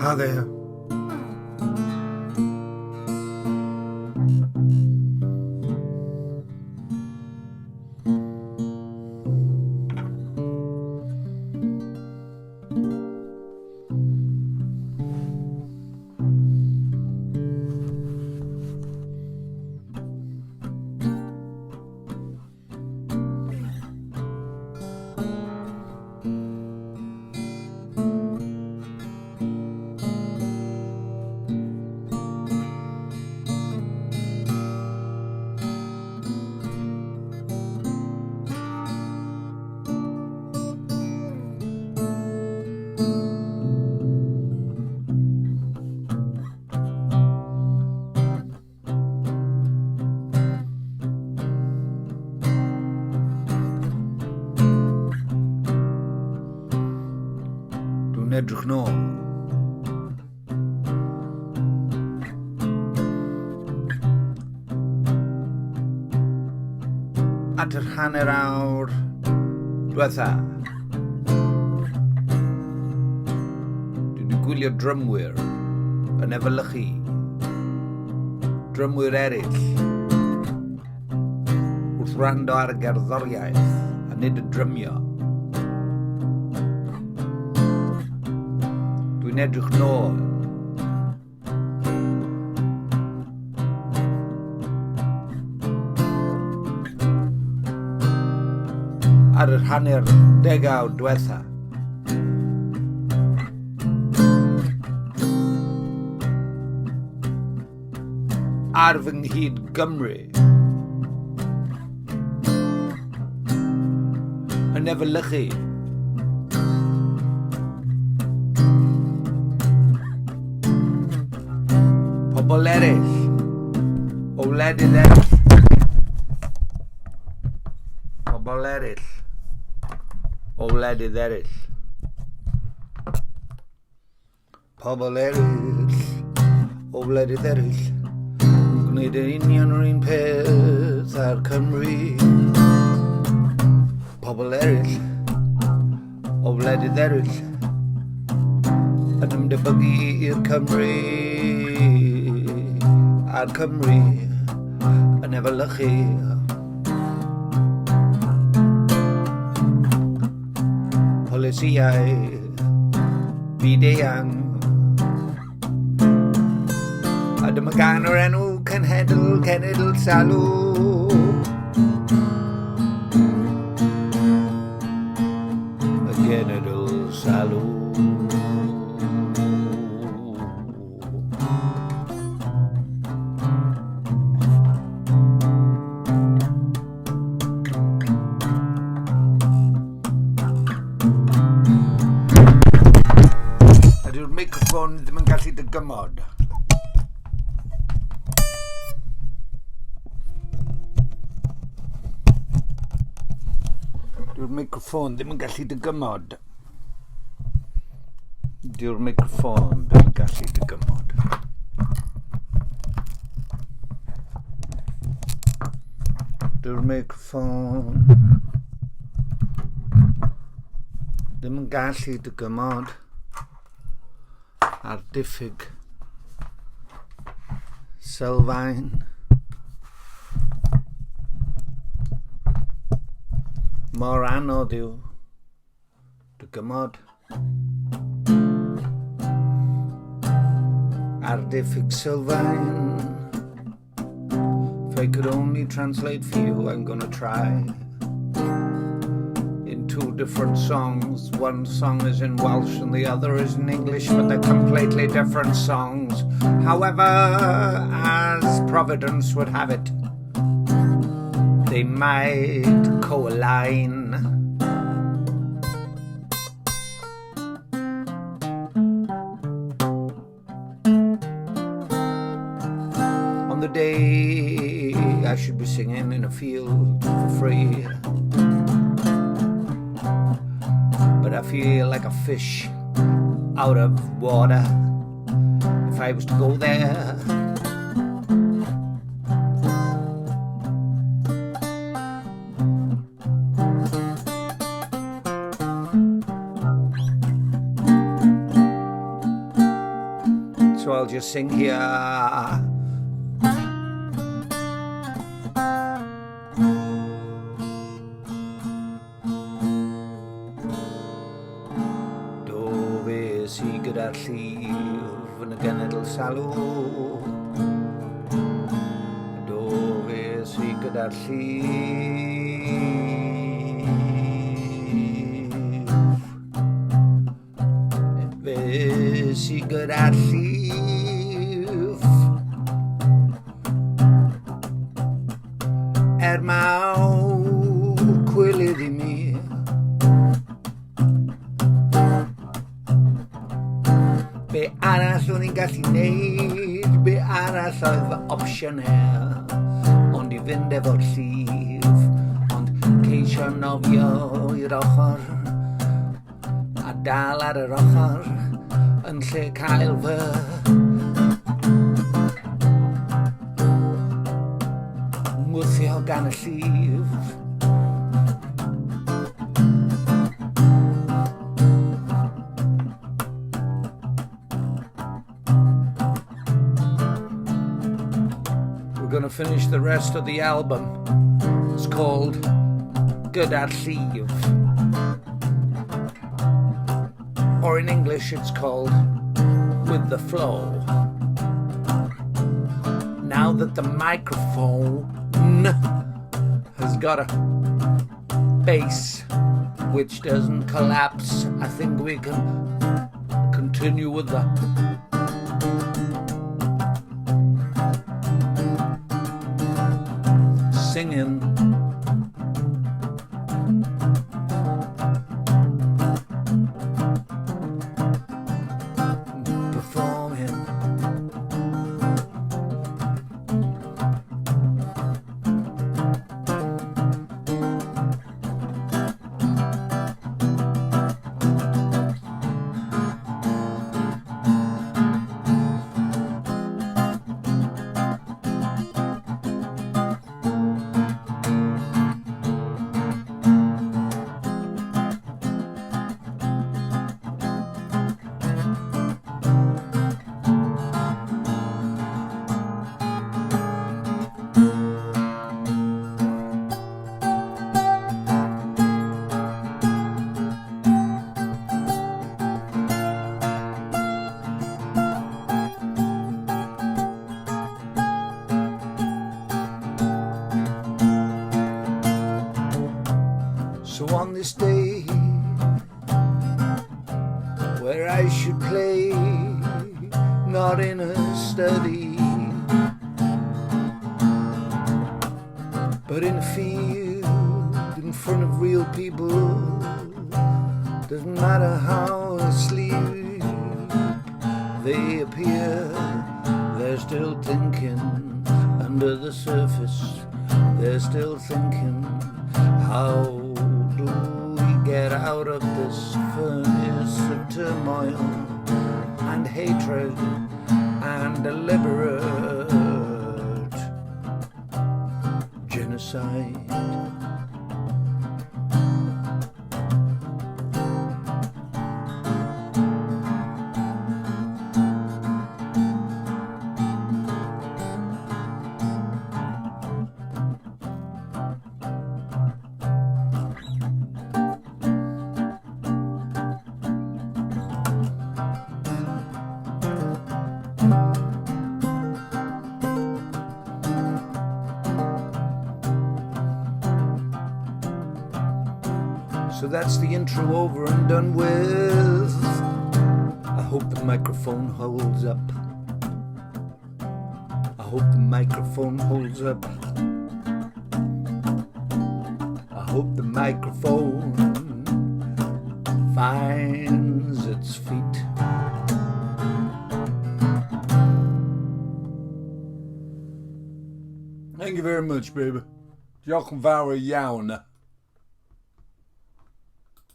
Hi there. Dwi'n edrych nôl. At yr hanner awr diwetha. Dwi wedi gwylio drymwyr yn efelychu drymwyr eraill wrth wrando ar y gerddoriaeth a nid y drymio. Dwi'n edrych nôl ar yr hanner degawd diwetha. Ar fy nghyd Gymru. Yn efelychu. Pobl eraill. O wledydd eraill. Pobl eraill. O wledydd eraill. Pobl eraill o wledydd eraill yn gwneud yn union yr un peth â'r Cymru. Pobl eraill o wledydd eraill yn ymdebygu i'r Cymru a'r Cymru yn efelychu polisïau byd-eang. A dyma gan o'r enw Cenhedl, Cenedl Salw. Y Genedl Salw. Ydy'r meicroffon ddim yn gallu dygymod? Dyw'r meicroffon ddim yn gallu dygymod. Dyw'r meicroffon ddim yn gallu dygymod. Dyw'r meicroffon ddim yn gallu dygymod ar diffyg sylfaen. Mor anodd yw dygymod ar diffyg sylfaen. If I could only translate for you, I'm gonna try. In two different songs. One song is in Welsh and the other is in English, but they're completely different songs. However, as Providence would have it, they might co-align. On the day I should be singing in a field for free. But I feel like a fish out of water if I was to go there. So I'll just sing here. Do fe sy gyda'r llif yn y genedl salw. Do fe sy gyda'r llif. Fe sy gyda'r llif. Er mawr cwilydd i mi. Be arall o'n i'n gallu neud, be arall oedd fy opsiynau, ond i fynd efo'r llif, ond ceisio nofio i'r ochr, a dal ar yr ochr, yn lle cael fy ngwthio gan y llif. We're going to finish the rest of the album. It's called Gyda'r Llif. Or in English, it's called With the Flow. Now that the microphone has got a base which doesn't collapse, I think we can continue with the singing. Performing. So on this day where I should play, not in a study, but in a field in front of real people. Doesn't matter how asleep they appear, they're still thinking under the surface. They're still thinking, how do we get out of this furnace of turmoil and hatred and deliberate genocide? So that's the intro over and done with. I hope the microphone holds up. I hope the microphone holds up. I hope the microphone finds its feet. Thank you very much, baby. Diolch yn fawr iawn.